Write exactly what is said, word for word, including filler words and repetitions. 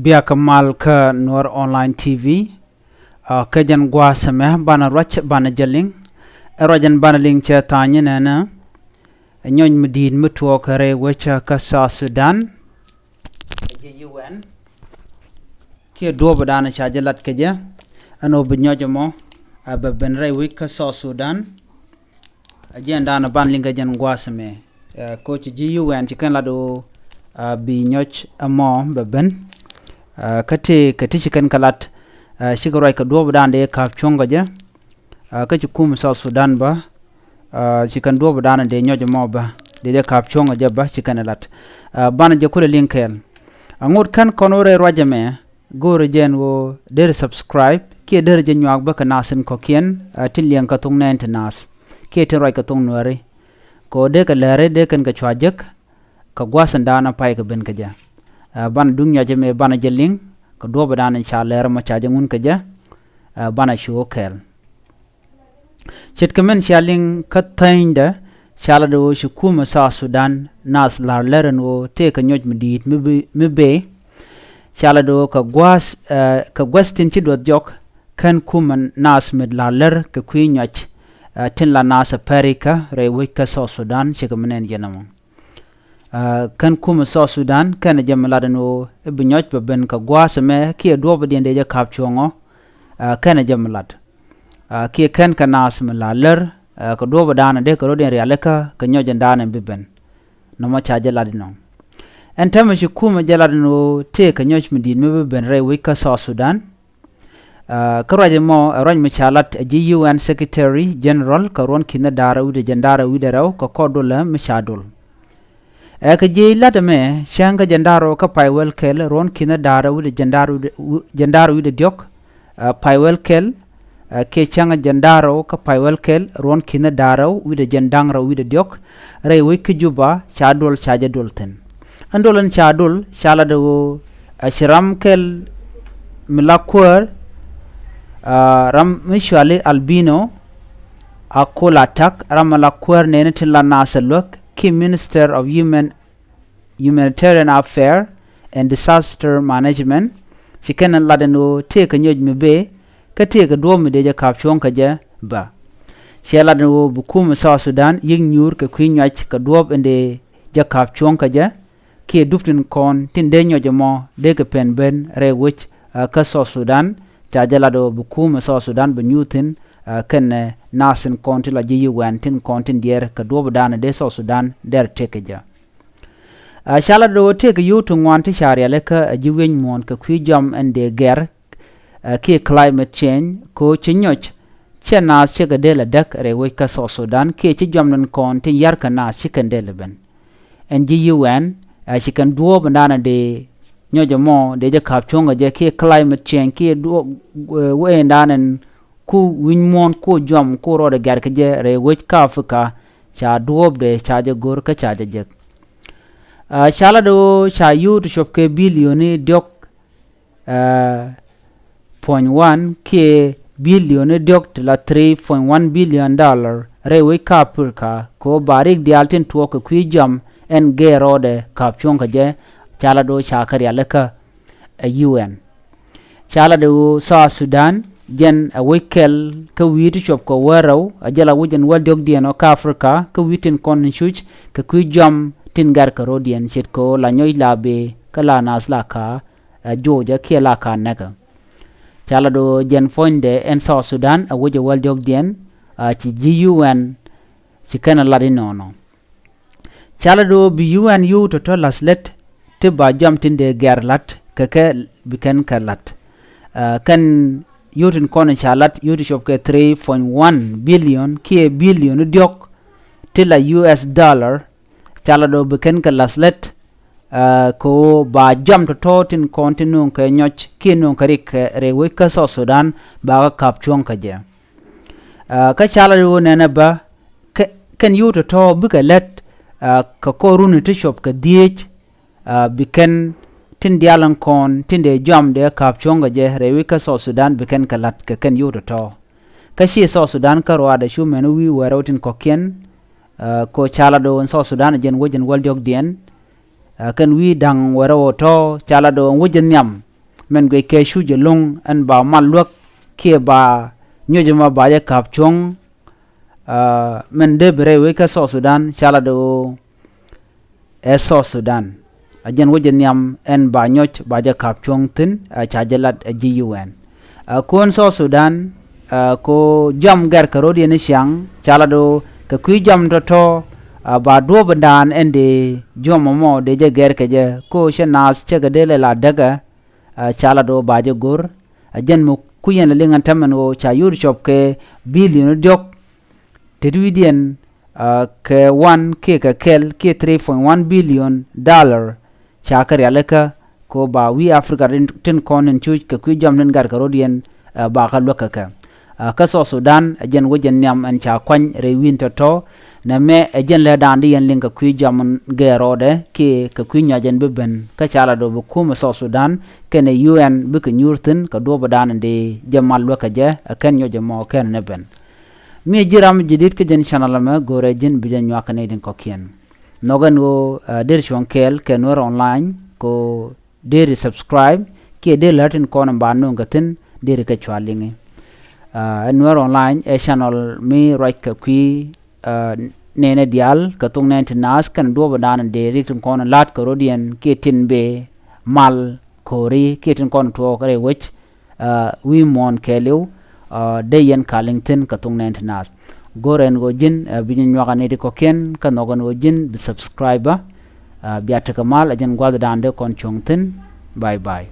Biak mal kä Nuɔr Online T V. Kä jɛn gua̱a̱th ɛmɛ banɛ ruac banɛ jɛ liŋ. Ɛ ruac ɛn banɛ liŋ cɛ tha̱a̱ny nɛnɛ. Ɛ nyɔc mi di̱i̱t mi tuɔɔk rɛy wec kä South Sudan. Ɛ ji̱ U N kiɛ duɔ̱ɔ̱p dan ca jɛ lat kɛ jɛ. Ɛn ɣöö bi nyɔc ɛmɔ ɛ bɛ ben rɛy wec kä South Sudan. Ɛ jɛn dan ban liŋ kɛ jɛn gua̱a̱th ɛmɛ. Ɛ, ko ci ji̱ U N ci kɛn lat ɣöö, ɛ, bi nyɔc ɛmɔ bɛ ben. Ɛ, kä tëë kɛ ti ci kɛn kɛ lat, ɛ, cikɛ ruac kɛ duɔ̱ɔ̱p dan dee ka̱p cuɔ̱ŋ kɛ jɛ. Ɛ, kä ci kum South Sudan bä, ɛ, ci kɛn duɔ̱ɔ̱p dan dee nyɔc ɛmɔ bä dee jɛ ka̱p cuɔ̱ŋ kɛ jɛ bä ci kɛn ɛ lat. Ɛ, banɛ jɛ kulɛ liŋ kɛɛl. Ɛ ŋot kɛn kɔn wä rɛy ruac ɛmɛ, go̱o̱rä jɛ ɛn ɣöö derɛ subscribe kiɛ derɛ jɛ nyuak bä kɛ nath in kɔ̱kiɛn, ɛ, tin liɛŋ kɛ thok nɛɛni ti nath kiɛ tin ruac kɛ thok Nuääri. Kɛ ɣöö dee kɛ läri dee kɛn kɛ cua jek kɛ gua̱a̱th in daanɔ pay kɛ ben kɛ jɛ. Ɛ, banɛ duŋ nyɔc ɛmɛ banɛ jɛ liŋ kɛ duɔ̱ɔ̱p in daanɔ ca läri mɔ ca jɛ ŋun kɛ jɛ. Ɛ, banɛ cu kɛɛl. Ce̱tkɛ min cia liŋ kä thänydɛ, ca lat ɣöö ci kumɛ South Sudan nath la̱r lär ɛn ɣöö tëëkɛ nyɔc mi di̱i̱t mi bi, mi bëë. Ca lat ɣöö kɛ gua̱a̱th, ɛ, kɛ gua̱a̱th tin ci duɔth jɔk kän kumɛ nath mi la̱r lär kɛ kui̱ nyɔc, ɛ, tin la nath ɛ pɛrikä rɛy wec kä South Sudan cikɛ mi nɛn yɛn ɛmɔ. Ɛ, kän kumɛ South Sudan kɛnɛ jɛ mi lat ɛn ɣöö i̱ bi nyɔc bɛ ben kɛ gua̱a̱th ɛmɛ kiɛ duɔ̱ɔ̱p diɛn dee jɛ ka̱p cuɔ̱ŋɔ, ɛ, kɛnɛ jɛ mi lat. Ɛ, kiɛ kɛn kɛ nath mi la̱r lär, ɛ, kɛ duɔ̱ɔ̱p daanɔ dee kɛ rɔ̱diɛn rialikä kɛ nyɔc ɛn daanɔ bi ben. Nɔmɔ ca jɛ lat inɔ. Ɛn täämɛ ci kumɛ jɛ lat ɛn ɣöö tëëkɛ nyɔc mi di̱i̱t mi bi ben rɛy wec kä South Sudan. Ɛ, kä ruac ɛmɔ ɛ ruac mi ca lat ɛ ji̱ U N Secretary General kɛ ruɔ̱n ki̱n da̱rä wi̱cdɛ jiɛn da̱rä wi̱cdɛ rɛw kɛ kɔr dolä mi ca dol. Ɛ kɛ jiɛc lat ɛmɛ cäŋ kä jiɛn da̱rä kä pay wäl kɛl ruɔ̱n ki̱n da̱rä wi̱cdɛ jiɛn da̱rä wi̱cdɛ, jiɛn da̱rä wi̱cdɛ diɔ̱k, ɛ, pay wäl kɛl, ɛ, kiɛ cäŋ jiɛn da̱rä kä pay wäl kɛl ruɔ̱n ki̱n da̱rä wi̱cdɛ jiɛn da̱ŋ rɛw wi̱cdɛ diɔ̱k, rɛy wec kä Juba ca dol ca jɛ dol thi̱n. Ɛn dol ɛn ca dol ca lat ɣöö, ɛ, ci ram kɛl mi la kuäär, ɛ, ram mi cuali Albino Akol Atak, ram mi la kuäär nɛɛni tin la nath ɛ luäk kiɛ Minister of Human, Humanitarian Affair and Disaster Management, ci kɛn lat ɛn ɣöö tëëkɛ nyɔc mi bëë kä tëëkɛ duɔ̱ɔ̱p mi dee jɛ ka̱p cuɔ̱ŋ kɛ jɛ bä. Ciɛ lat ɛn ɣöö bi kumɛ South Sudan yi̱k nyuur kɛ kui̱ nyɔc kɛ duɔ̱ɔ̱p in dee jɛ ka̱p cuɔ̱ŋ kɛ jɛ, kiɛ dup tin kɔn tin dee nyɔc ɛmɔ dee kɛ pɛn ben rɛy wec, ɛ, kä South Sudan. Ca jɛ lat ɣöö bi kumɛ South Sudan bi nyuur thi̱n, ɛ, kɛnɛ nath tin kɔn tin la ji̱ U N tin kɔn tin diɛɛr kɛ duɔ̱ɔ̱p daanɔ dee South Sudan dɛr tëk kɛ jɛ. Ɛ, ca lat ɣöö tëëkɛ yio̱w ti ŋuan ti ca rialikä ɛ ji̱ wi̱c muɔ̱ɔ̱n kɛ kui̱ jɔam ɛn dee gɛr, ɛ, kiɛ climate change, kɛ ɣöö ci nyɔc cɛ naath cikɛ dee lɛ däk rɛy wec kä South Sudan kiɛ ci jɔam tin kɔn tin ya̱rkɛ naath ci kɛn dee lɛ ben. Ɛn ji̱ U N, ɛ, ci kɛn duɔ̱ɔ̱p in daanɔ dee nyɔc ɛmɔ dee jɛ ka̱p cuɔ̱ŋ kɛ jɛ kiɛ climate change kiɛ duɔ̱ɔ̱p, ɛ, wee in daanɔ ɛn ku wi̱c muɔ̱ɔ̱n ku jɔam ku rɔɔdɛ gɛr kɛ jɛ rɛy wec kä Africa, ca duɔ̱ɔ̱pdɛ ca jɛ go̱r kä ca jɛ jek. Ɛ, ca lat ɣöö ca yio̱w ti cuɔp kɛ bilioni diɔ̱k, ɛ, point one kiɛ bilioni diɔ̱k ti la three point one billion dollar rɛy wec kä Africa kɛ ɣöö ba rik diaal tin tuɔɔk kɛ kui̱ jɔam ɛn gɛɛr rɔɔdɛ ka̱p cuɔ̱ŋ kɛ jɛ, ca lat ɣöö ca kɛ rialikä ɛ U N. Ca lat ɣöö South Sudan jɛn ɛ wec kɛl kä wi̱i̱ ti cuɔp kɛ wäl rɛw, ɛ jɛ la wec ɛn wäl diɔ̱kdiɛn ɔ kä Africa kä wi̱i̱ tin kɔn in cuc kɛ kui̱ jɔam tin gɛr kɛ ro̱diɛn ce̱tkɛ ɣöö la nyɔc la bëë kä la naath la ka̱, ɛ, juɔcä kiɛ la ka̱ nɛkä. Ca lat ɣöö jɛn puɔ̱nydɛ ɛn South Sudan ɛ wec ɛ wäl diɔ̱kdiɛn, ɛ, ci ji̱ U N ci kɛn ɛ lat inɔnɔ. Ca lat ɣöö bi U N yio̱w tɔ̱tɔ̱ la̱th lät ti ba jɔam tin dee gɛr la̱t kɛ kɛ bi kɛn kɛ la̱t. Ɛ, kɛn yio̱w tin kɔn ca la̱t yio̱w ti cuɔp kɛ three point one billion kiɛ bilioni diɔ̱k ti la U S dollar. Ca lat ɣöö bi kɛn kɛ la̱th lät, ɛ, kɛ ɣöö ba jɔam tɔ̱tɔ̱ tin kɔn tin nööŋ kɛ nyɔc kiɛ nööŋ kɛ rik kɛ rɛy wec kä South Sudan ba kɛ ka̱p cuɔ̱ŋ kɛ jɛ. Ɛ, kä ca lat ɣöö nɛnɛ bä kɛ, kɛn yio̱w tɔ̱tɔ̱ bikɛ lät, ɛ, kɛ kɔr runi ti cuɔp kɛ dhieec, ɛ, bi kɛn tin diaal in kɔn tin dee jɔam dee ka̱p cuɔ̱ŋ kɛ jɛ rɛy wec kä South Sudan bi kɛn kɛ la̱t kɛ kɛn yio̱w tɔ̱tɔ̱. Kä ci South Sudan kä ruaadɛ cu mɛn wi̱i̱ wäl rɛw tin kɔ̱kiɛn, Ɛ, ko ca lat ɣöö ɛn South Sudan ɛ jɛn wec ɛn wäl diɔ̱kdiɛn. Ɛ, kɛn wi̱i̱ da̱ŋ wärä ɣöö tɔ̱ ca lat ɣöö ɛn wec jɛ nhiam. Mɛn guic kɛ cu jɛ lo̱ŋ ɛn ba mal luäk kiɛ ba nyuɔ̱c ɛmɔ ba jɛ ka̱p cuɔ̱ŋ. Ɛ, mɛn dee bi rɛy wec kä South Sudan ca lat ɣöö ɛ South Sudan. Ɛ jɛn wec jɛ nhiam ɛn ba nyuɔ̱c ba jɛ ka̱p cuɔ̱ŋ thi̱n, ɛ ca jɛ lat ɛ ji̱ U N. Ɛ, ko ɛn South Sudan, ɛ, ko jɔam gɛr kɛ ro̱diɛn i̱ ciaŋ, ca lat ɣöö kɛ kui̱ jɔam tɔ̱tɔ̱, ɛ, ba duɔ̱ɔ̱p in daan ɛn dee jɔam ɛmɔ dee jɛ gɛr kɛ jɛ, ko cɛ naath cɛ kɛ dee lɛ la däkɛ, ɛ, ca lat ɣöö ba jɛ go̱r. Ɛ jɛn mi ku yɛn lɛ liŋ ɛn täämɛ ɛn ɣöö ca yur cɔp kɛ billion diɔ̱k. Tet wi̱diɛn, ɛ, kɛ one kiɛ kɛ kɛl kiɛ three point one billion dollar ca kɛ rialikä ko ba wi̱i̱ Africa tin, tin kɔn in cuc kɛ kui̱ jɔam tin gat kɛ ro̱diɛn, ɛ, ba kɛ luäk kɛ kɛ. Ɛ, kä South Sudan, ɛ jɛn wec jɛ nhiam ɛn ca kuany rɛy wi̱i̱n tɔ̱tɔ̱. Nɛmɛ ɛ jɛn lɛ daan di yɛn liŋ kɛ kui̱ jɔam in gɛɛr rɔɔdɛ kiɛ kɛ kui̱ nyuac ɛn bi ben kä ca lat ɣöö bi kumɛ South Sudan kɛnɛ U N bikɛ nyuur thi̱n kɛ duɔ̱ɔ̱p in daan in dee jɛ mal luäk kɛ jɛ, ɛ kɛn nyuɔ̱c ɛmɔ kɛn ni ben. Mi ji̱ ram ji̱ di̱t kä jɛn channel ɛmɛ, go̱rɛ ji̱n bi jɛ nyuak kɛ nɛy tin kɔ̱kiɛn. Nhɔk ɛn ɣöö, ɛ, deri cuɔ̱ŋ kɛɛl kɛ Nuer Online, ko deri subscribe kiɛ deri lät tin kɔn in ba nööŋ kɛ thi̱n deri kɛ cua liŋi. Ɛ, ɛn Nuer Online ɛ channel mi ruac kɛ kui̱, ɛ, nɛnɛ diaal kɛ thok nɛɛni ti naath kɛnɛ duɔ̱ɔ̱p in daan in dee rik tin kɔn in la̱t kɛ ro̱diɛn kiɛ tin bëë mal ko̱ri kiɛ tin kɔn in tuɔɔk rɛy wec. Ɛ, wi̱i̱ muɔ̱ɔ̱n kɛɛliw, ɛ, dee yɛn ka liŋ thi̱n kɛ thok nɛɛni ti naath. Go̱rɛ ɛn ɣöö ji̱n, ɛ, bi ji̱ nyuak ɛ nɛy ti kɔ̱kiɛn kä nhɔk ɛn ɣöö ji̱n bi subscribe. Ɛ, bia tekɛ mal, ɛ jɛn gua̱a̱th in daan dee kɔn cuɔ̱ŋ thi̱n. Bye bye.